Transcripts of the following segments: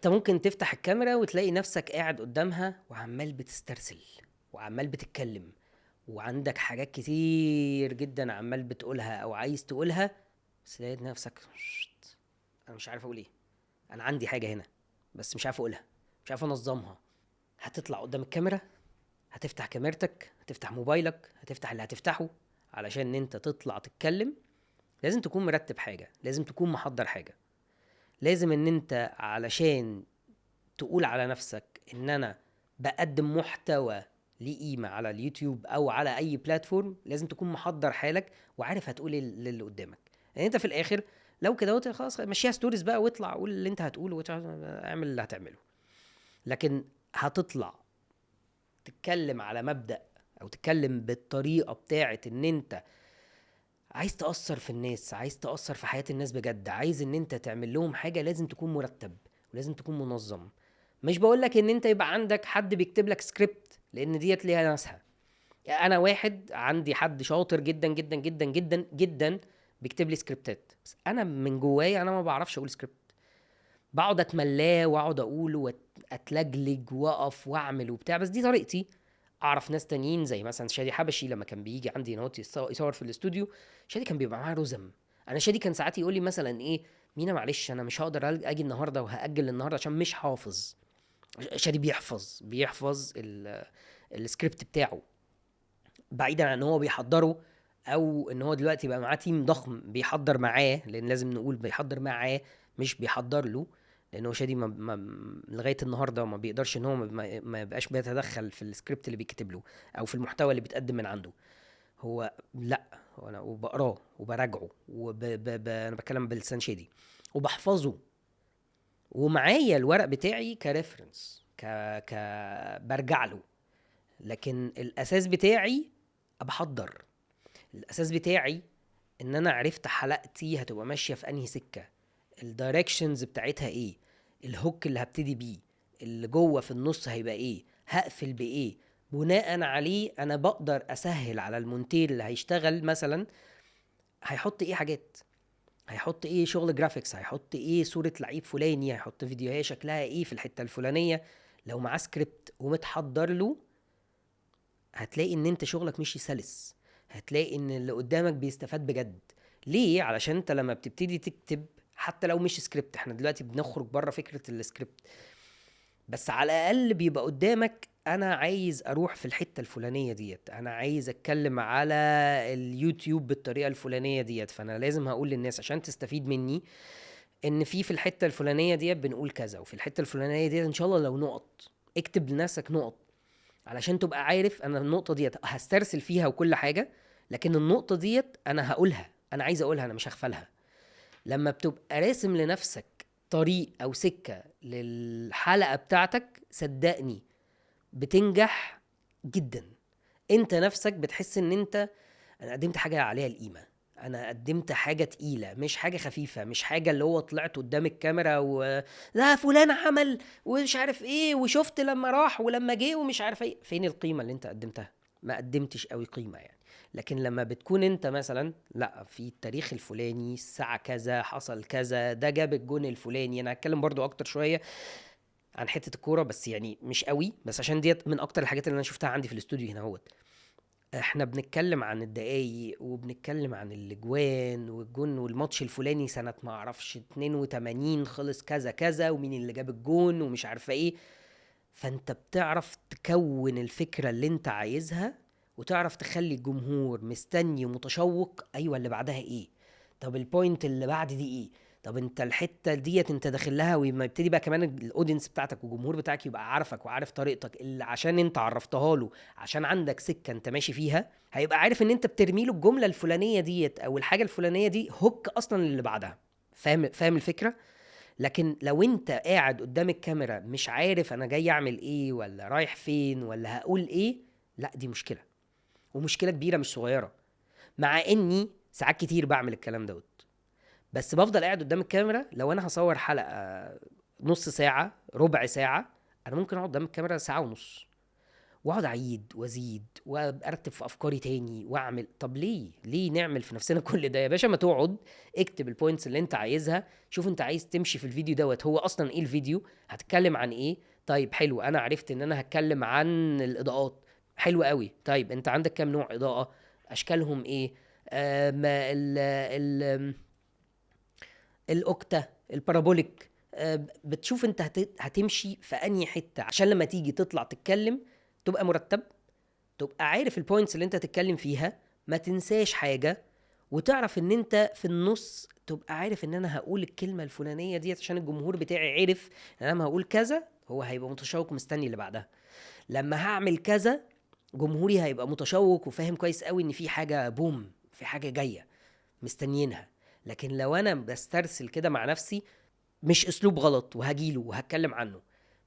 انت ممكن تفتح الكاميرا وتلاقي نفسك قاعد قدامها وعمال بتسترسل وعمال بتتكلم وعندك حاجات كتير جدا عمال بتقولها او عايز تقولها، بس لقيت نفسك انا مش عارف اقول ايه، انا عندي حاجة هنا بس مش عارف اقولها، مش عارف انظمها. هتطلع قدام الكاميرا، هتفتح كاميرتك، هتفتح موبايلك، هتفتح اللي هتفتحه علشان انت تطلع تتكلم. لازم تكون مرتب حاجة، لازم تكون محضر حاجة، لازم ان انت علشان تقول على نفسك ان انا بقدم محتوى ليه قيمة على اليوتيوب او على اي platform، لازم تكون محضر حالك وعارف هتقول ايه للي قدامك. يعني انت في الاخر لو كده خلاص مشيها stories بقى واطلع قول اللي انت هتقوله واعمل اللي هتعمله، لكن هتطلع تتكلم على مبدأ او تتكلم بالطريقة بتاعة ان انت عايز تأثر في الناس، عايز تأثر في حياة الناس بجد، عايز ان انت تعمل لهم حاجة، لازم تكون مرتب ولازم تكون منظم. مش بقولك ان انت يبقى عندك حد بيكتب لك سكريبت، لان ديت ليها ناسها. انا واحد عندي حد شاطر جدا جدا جدا جدا جدا بيكتب لي سكريبتات، بس انا من جوايا انا ما بعرفش اقول سكريبت، بقعد اتملاه واقعد اقوله واتلجلج واقف واعمل وبتاع، بس دي طريقتي. اعرف ناس تانيين زي مثلا شادي حبشي لما كان بيجي عندي هنا يصور في الاستوديو، شادي كان بيبقى معاه رزم. انا شادي كان ساعات يقول لي مثلا ايه، مينا معلش انا مش هقدر اجي النهارده وهاجل النهارده عشان مش حافظ. شادي بيحفظ السكريبت بتاعه، بعيدا عن ان هو بيحضره او ان هو دلوقتي بقى معاه team ضخم بيحضر معاه، لان لازم نقول بيحضر معاه مش بيحضر له، لانه شادي ما لغاية النهارده ما بيقدرش ان هو ما يبقاش بيتدخل في السكريبت اللي بيكتب له او في المحتوى اللي بيتقدم من عنده. هو لا، هو انا وبقراه وبراجعه انا بتكلم بلسان شادي وبحفظه، ومعايا الورق بتاعي ك reference، ك برجع له، لكن الاساس بتاعي بحضر. الاساس بتاعي ان انا عرفت حلقتي هتبقى ماشية في انهي سكة، ال directions بتاعتها ايه، ال hook اللي هبتدي بيه، اللي جوه في النص هيبقى ايه، هقفل بايه. بناء عليه انا بقدر اسهل على المونتير اللي هيشتغل مثلا هيحط ايه حاجات، هيحط ايه شغل graphics، هيحط ايه صورة لعيب فلاني، هيحط فيديوهات شكلها ايه في الحتة الفلانية. لو معاه سكريبت ومتحضر له هتلاقي ان انت شغلك مشي سلس، هتلاقي ان اللي قدامك بيستفاد بجد. ليه؟ علشان انت لما بتبتدي تكتب حتى لو مش سكريبت، احنا دلوقتي بنخرج بره فكرة السكريبت، بس على الاقل بيبقى قدامك انا عايز اروح في الحتة الفلانية ديت، انا عايز اتكلم على اليوتيوب بالطريقة الفلانية ديت، فانا لازم هقول للناس عشان تستفيد مني ان في الحتة الفلانية ديت بنقول كذا، وفي الحتة الفلانية ديت ان شاء الله لو نقط، اكتب لنفسك نقط علشان تبقى عارف انا النقطة ديت هسترسل فيها وكل حاجة، لكن النقطة ديت انا هقولها، انا عايز اقولها، انا مش هغفلها. لما بتبقى راسم لنفسك طريق او سكة للحلقة بتاعتك صدقني بتنجح جدا. انت نفسك بتحس ان انت انا قدمت حاجة عليها القيمة، انا قدمت حاجة تقيلة، مش حاجة خفيفة، مش حاجة اللي هو طلعت قدام الكاميرا و لا فلان عمل ومش عارف ايه وشفت لما راح ولما جه ومش عارف ايه. فين القيمة اللي انت قدمتها؟ ما قدمتش قوي قيمة يعني. لكن لما بتكون انت مثلا لا في التاريخ الفلاني الساعة كذا حصل كذا، ده جاب الجون الفلاني. انا هتكلم برضو اكتر شوية عن حتة الكورة بس يعني مش قوي، بس عشان ديت من اكتر الحاجات اللي انا شفتها عندي في الاستوديو هنا اهوت. احنا بنتكلم عن الدقايق وبنتكلم عن الاجوان والجون والماتش الفلاني سنة ما اعرفش 82 خلص كذا كذا ومين اللي جاب الجون ومش عارفة ايه. فانت بتعرف تكون الفكرة اللي انت عايزها وتعرف تخلي الجمهور مستني ومتشوق، ايوه اللي بعدها ايه، طب ال point اللي بعد دي ايه، طب انت الحتة ديت انت داخل لها. وما يبتدي بقى كمان ال audience بتاعتك والجمهور بتاعك يبقى عارفك وعارف طريقتك اللي عشان انت عرفتها له، عشان عندك سكة انت ماشي فيها، هيبقى عارف ان انت بترمي له الجملة الفلانية ديت او الحاجة الفلانية دي hook اصلا اللي بعدها. فاهم الفكرة؟ لكن لو انت قاعد قدام الكاميرا مش عارف انا جاي اعمل ايه ولا رايح فين ولا هقول ايه، لا دي مشكلة، ومشكلة كبيرة مش صغيرة. مع اني ساعات كتير بعمل الكلام دوت، بس بفضل قاعد قدام الكاميرا. لو انا هصور حلقة نص ساعة ربع ساعة، انا ممكن اقعد قدام الكاميرا ساعة ونص، واقعد اعيد وازيد وارتب في افكاري تاني واعمل. طب ليه؟ ليه نعمل في نفسنا كل ده يا باشا؟ ما تقعد اكتب ال points اللي انت عايزها، شوف انت عايز تمشي في الفيديو دوت هو اصلا ايه، الفيديو هتتكلم عن ايه. طيب حلو، انا عرفت ان انا هتكلم عن الاضاءات، حلو قوي. طيب انت عندك كام نوع اضاءة، اشكالهم ايه، ما ال ال ال octa، ال parabolic، بتشوف انت هتمشي في انهي حتة، عشان لما تيجي تطلع تتكلم تبقى مرتب، تبقى عارف ال points اللي انت تتكلم فيها، ما تنساش حاجة، وتعرف ان انت في النص تبقى عارف ان انا هقول الكلمة الفلانية ديت عشان الجمهور بتاعي عرف ان انا لما هقول كذا هو هيبقى متشوق ومستني اللي بعدها، لما هعمل كذا جمهوري هيبقى متشوق وفاهم كويس قوي ان في حاجة boom، في حاجة جاية مستنيينها. لكن لو انا بسترسل كده مع نفسي، مش اسلوب غلط وهجيله وهتكلم عنه،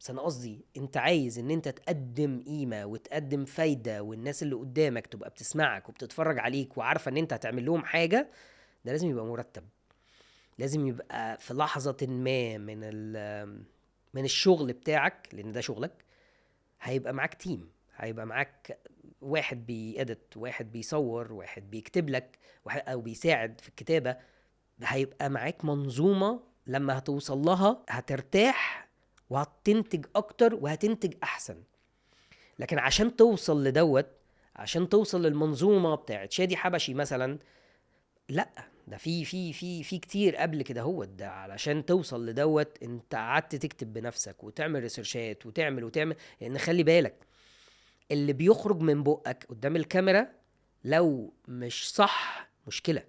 بس انا قصدي انت عايز ان انت تقدم قيمة وتقدم فايدة، والناس اللي قدامك تبقى بتسمعك وبتتفرج عليك وعارفة ان انت هتعمل لهم حاجة، ده لازم يبقى مرتب، لازم يبقى في لحظة ما من الشغل بتاعك، لان ده شغلك، هيبقى معاك team، هيبقى معاك واحد بي edit، واحد بيصور، واحد بيكتب لك، واحد او بيساعد في الكتابة، هيبقى معاك منظومة لما هتوصل لها هترتاح وهتنتج اكتر وهتنتج احسن. لكن عشان توصل لدوت، عشان توصل للمنظومة بتاعت شادي حبشي مثلا، لا ده في في في في كتير قبل كده. هو ده علشان توصل لدوت انت قعدت تكتب بنفسك وتعمل research ات وتعمل وتعمل، لان خلي بالك اللي بيخرج من بقك قدام الكاميرا لو مش صح مشكلة،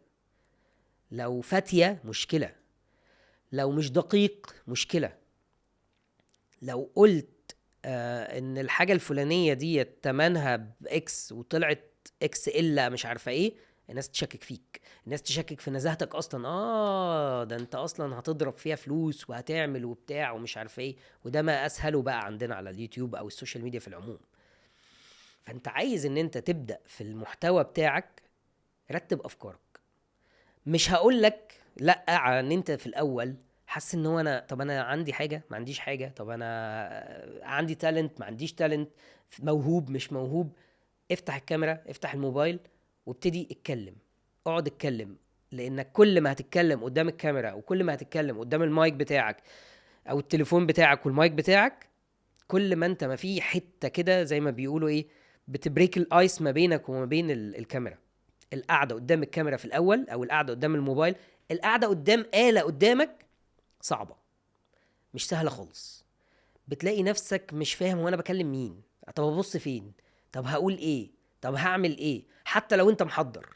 لو فاتية مشكلة، لو مش دقيق مشكلة، لو قلت ان الحاجة الفلانية دي تمنها ب X وطلعت X الا مش عارفة ايه، الناس تشكك فيك، الناس تشكك في نزاهتك اصلا، ده انت اصلا هتضرب فيها فلوس وهتعمل وبتاع ومش عارفة ايه، وده ما اسهله بقى عندنا على اليوتيوب او ال social media في العموم. فانت عايز ان انت تبدأ في المحتوى بتاعك، رتب افكارك. مش هقولك لا على ان انت في الاول حاسس ان هو انا، طب انا عندي حاجة، ما عنديش حاجة، طب انا عندي talent، ما عنديش talent، موهوب مش موهوب. افتح الكاميرا، افتح الموبايل وابتدي اتكلم، اقعد اتكلم، لانك كل ما هتتكلم قدام الكاميرا وكل ما هتتكلم قدام المايك بتاعك او التليفون بتاعك والمايك بتاعك، كل ما انت ما في حتة كده زي ما بيقولوا ايه، بت break ال ice ما بينك وما بين الكاميرا. القعدة قدام الكاميرا في الاول او القعدة قدام الموبايل، القعدة قدام آلة قدامك صعبة، مش سهلة خالص. بتلاقي نفسك مش فاهم هو انا بكلم مين، طب ابص فين، طب هقول ايه، طب هعمل ايه، حتى لو انت محضر.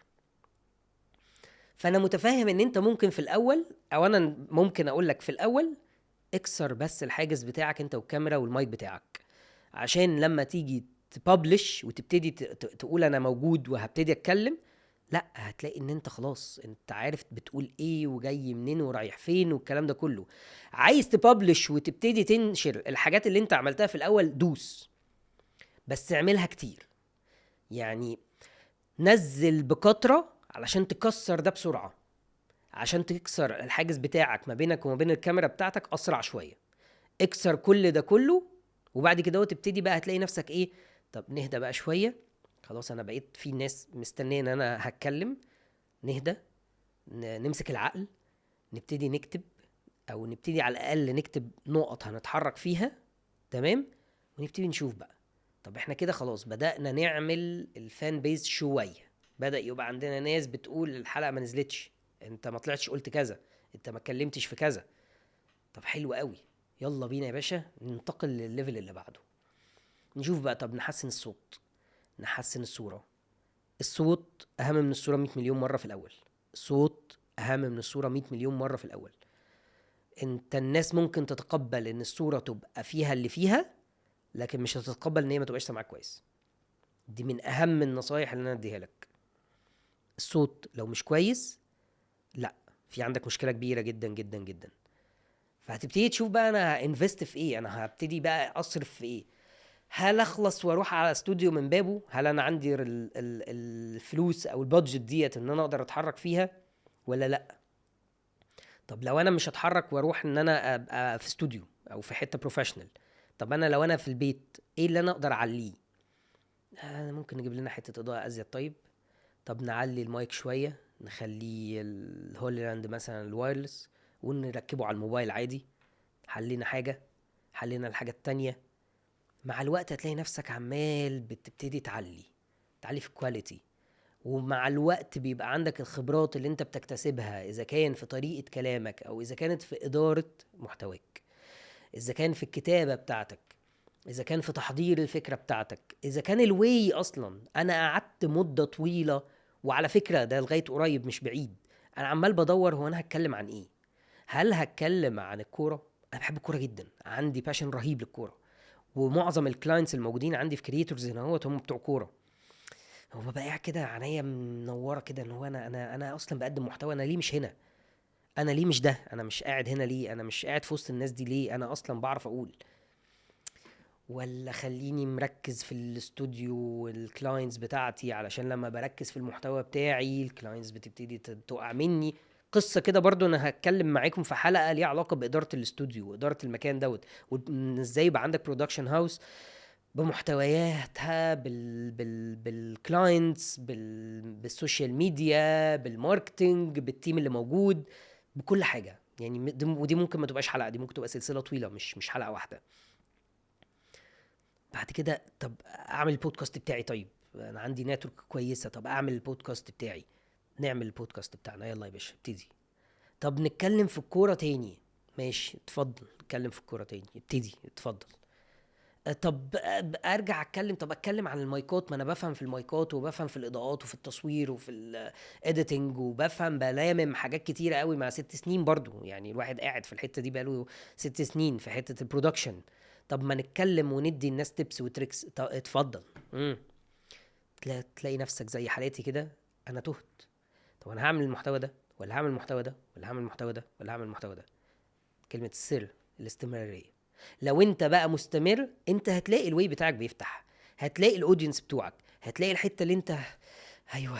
فانا متفهم ان انت ممكن في الاول، او انا ممكن اقول لك في الاول اكسر بس الحاجز بتاعك انت والكاميرا والمايك بتاعك، عشان لما تيجي ت publish وتبتدي تقول انا موجود وهبتدي اتكلم، لا هتلاقي ان انت خلاص انت عارف بتقول ايه وجاي منين ورايح فين والكلام ده كله. عايز ت publish وتبتدي تنشر الحاجات اللي انت عملتها في الاول، دوس، بس اعملها كتير، يعني نزل بكترة علشان تكسر ده بسرعة، عشان تكسر الحاجز بتاعك ما بينك وما بين الكاميرا بتاعتك اسرع شوية. اكسر كل ده كله وبعد كده تبتدي بقى هتلاقي نفسك ايه، طب نهدى بقى شوية، خلاص انا بقيت في ناس مستنيه ان انا هتكلم، نهدى، نمسك العقل، نبتدي نكتب، او نبتدي على الاقل نكتب نقط هنتحرك فيها، تمام، ونبتدي نشوف بقى. طب احنا كده خلاص بدأنا نعمل ال fan base شوية، بدأ يبقى عندنا ناس بتقول الحلقة ما نزلتش، انت ما طلعتش قلت كذا، انت ما اتكلمتش في كذا. طب حلو قوي، يلا بينا يا باشا ننتقل للل level اللي بعده. نشوف بقى، طب نحسن الصوت، نحسن الصورة. الصوت أهم من الصورة 100 مليون مرة في الأول، الصوت أهم من الصورة 100 مليون مرة في الأول. انت الناس ممكن تتقبل ان الصورة تبقى فيها اللي فيها، لكن مش هتتقبل ان هي ما تبقاش سامعاك كويس. دي من اهم النصايح اللي انا اديها لك. الصوت لو مش كويس، لا، في عندك مشكلة كبيرة جدا جدا جدا. فهتبتدي تشوف بقى انا ه invest في ايه، انا هبتدي بقى اصرف في ايه، هل اخلص واروح على استوديو من بابه، هل انا عندي الفلوس او ال budget ديت ان انا اقدر اتحرك فيها ولا لا. طب لو انا مش هتحرك واروح ان انا ابقى في استوديو او في حتة professional، طب انا لو انا في البيت ايه اللي انا اقدر اعليه؟ ممكن نجيب لنا حتة اضاءه ازيد، طيب طب نعلي المايك شوية، نخليه ال Hollyland مثلا ال wireless ونركبه على الموبايل عادي. حلينا حاجة، حلينا الحاجة التانية. مع الوقت هتلاقي نفسك عمال بتبتدي تعلي في ال quality، ومع الوقت بيبقى عندك الخبرات اللي انت بتكتسبها، اذا كان في طريقة كلامك، او اذا كانت في ادارة محتواك، اذا كان في الكتابة بتاعتك، اذا كان في تحضير الفكرة بتاعتك، اذا كان ال way اصلا. انا قعدت مدة طويلة، وعلى فكرة ده لغاية قريب مش بعيد، انا عمال بدور هو انا هتكلم عن ايه. هل هتكلم عن الكورة؟ انا بحب الكورة جدا، عندي passion رهيب للكورة، ومعظم ال clients الموجودين عندي في Creators هنا هم بتوع كورة. هو ببقى قاعد كده عينيا منورة كده ان هو انا اصلا بقدم محتوى، انا ليه مش هنا؟ انا ليه مش ده؟ انا مش قاعد هنا ليه؟ انا مش قاعد في وسط الناس دي ليه؟ انا اصلا بعرف اقول. ولا خليني مركز في الاستوديو وال clients بتاعتي، علشان لما بركز في المحتوى بتاعي ال clients بتبتدي تقع مني. قصة كده برضو انا هتكلم معاكم في حلقة ليها علاقة بإدارة الاستوديو وإدارة المكان دوت، وازاي يبقى عندك production house بمحتوياتها، بال clients، بال social media، بال marketing، بال team اللي موجود، بكل حاجة يعني. ودي ممكن ما تبقاش حلقة، دي ممكن تبقى سلسلة طويلة، مش حلقة واحدة. بعد كده طب اعمل البودكاست بتاعي، طيب انا عندي network كويسة، طب اعمل البودكاست بتاعي، نعمل البودكاست بتاعنا، يلا يا باشا ابتدي. طب نتكلم في الكورة تاني، ماشي اتفضل نتكلم في الكورة تاني، ابتدي اتفضل. طب ارجع اتكلم، طب اتكلم عن المايكات، ما انا بفهم في المايكات وبفهم في الاضاءات وفي التصوير وفي ال editing، وبفهم بلامم حاجات كتيرة قوي مع 6 سنين برضو، يعني الواحد قاعد في الحتة دي بقاله 6 سنين في حتة ال production. طب ما نتكلم وندي الناس tips و tricks، طب اتفضل. تلاقي نفسك زي حالاتي كده، انا تهت. طب انا هعمل المحتوى ده ولا هعمل المحتوى ده ولا هعمل المحتوى ده ولا هعمل المحتوى ده؟ كلمة السر الاستمرارية. لو انت بقى مستمر انت هتلاقي ال way بتاعك بيفتح، هتلاقي ال audience بتوعك، هتلاقي الحتة اللي انت ايوه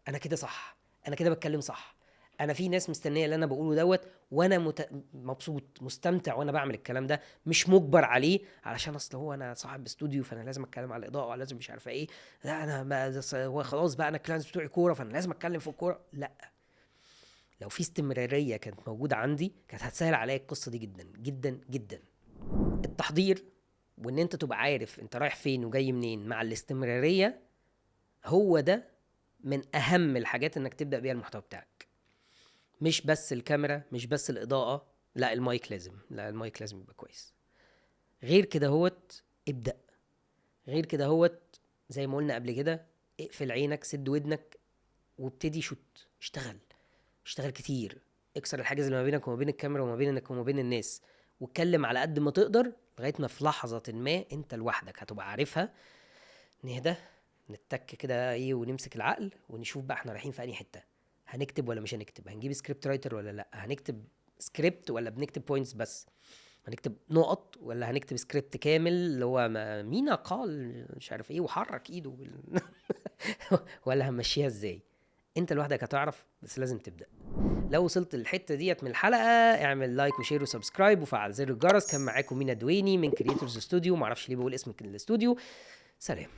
انا كده صح، انا كده بتكلم صح، انا في ناس مستنية اللي انا بقوله دوت، وانا مبسوط مستمتع وانا بعمل الكلام ده، مش مجبر عليه علشان اصل هو انا صاحب استوديو فانا لازم اتكلم على الاضاءة ولازم مش عارفه ايه، لا انا هو خلاص بقى انا ال clients بتوعي كورة فانا لازم اتكلم في الكورة. لا، لو في استمرارية كانت موجودة عندي كانت هتسهل عليا القصة دي جدا جدا جدا. التحضير وان انت تبقى عارف انت رايح فين وجاي منين مع الاستمرارية، هو ده من اهم الحاجات انك تبدا بيها المحتوى بتاعك. مش بس الكاميرا، مش بس الاضاءة، لا المايك لازم، لا المايك لازم يبقى كويس. غير كده هوت ابدا، غير كده هوت زي ما قلنا قبل كده اقفل عينك، سد ودنك، وابتدي shoot، اشتغل، اشتغل كتير، اكسر الحاجز اللي ما بينك وما بين الكاميرا وما بينك وما بين الناس، واتكلم على قد ما تقدر لغاية ما في لحظة ما انت لوحدك هتبقى عارفها. نهدى، نتك كده ايه، ونمسك العقل ونشوف بقى احنا رايحين في انهي حتة، هنكتب ولا مش هنكتب، هنجيب script writer ولا لا، هنكتب سكريبت ولا بنكتب points بس، هنكتب نقط ولا هنكتب سكريبت كامل اللي هو مينا قال مش عارف ايه وحرك ايده ولا هنمشيها ازاي. انت لوحدك هتعرف، بس لازم تبدا. لو وصلت للحتة ديت من الحلقة اعمل like و share و subscribe وفعل زر الجرس. كان معاكم مينا دويني من Creators Studio، معرفش ليه بقول اسم الاستوديو. سلام.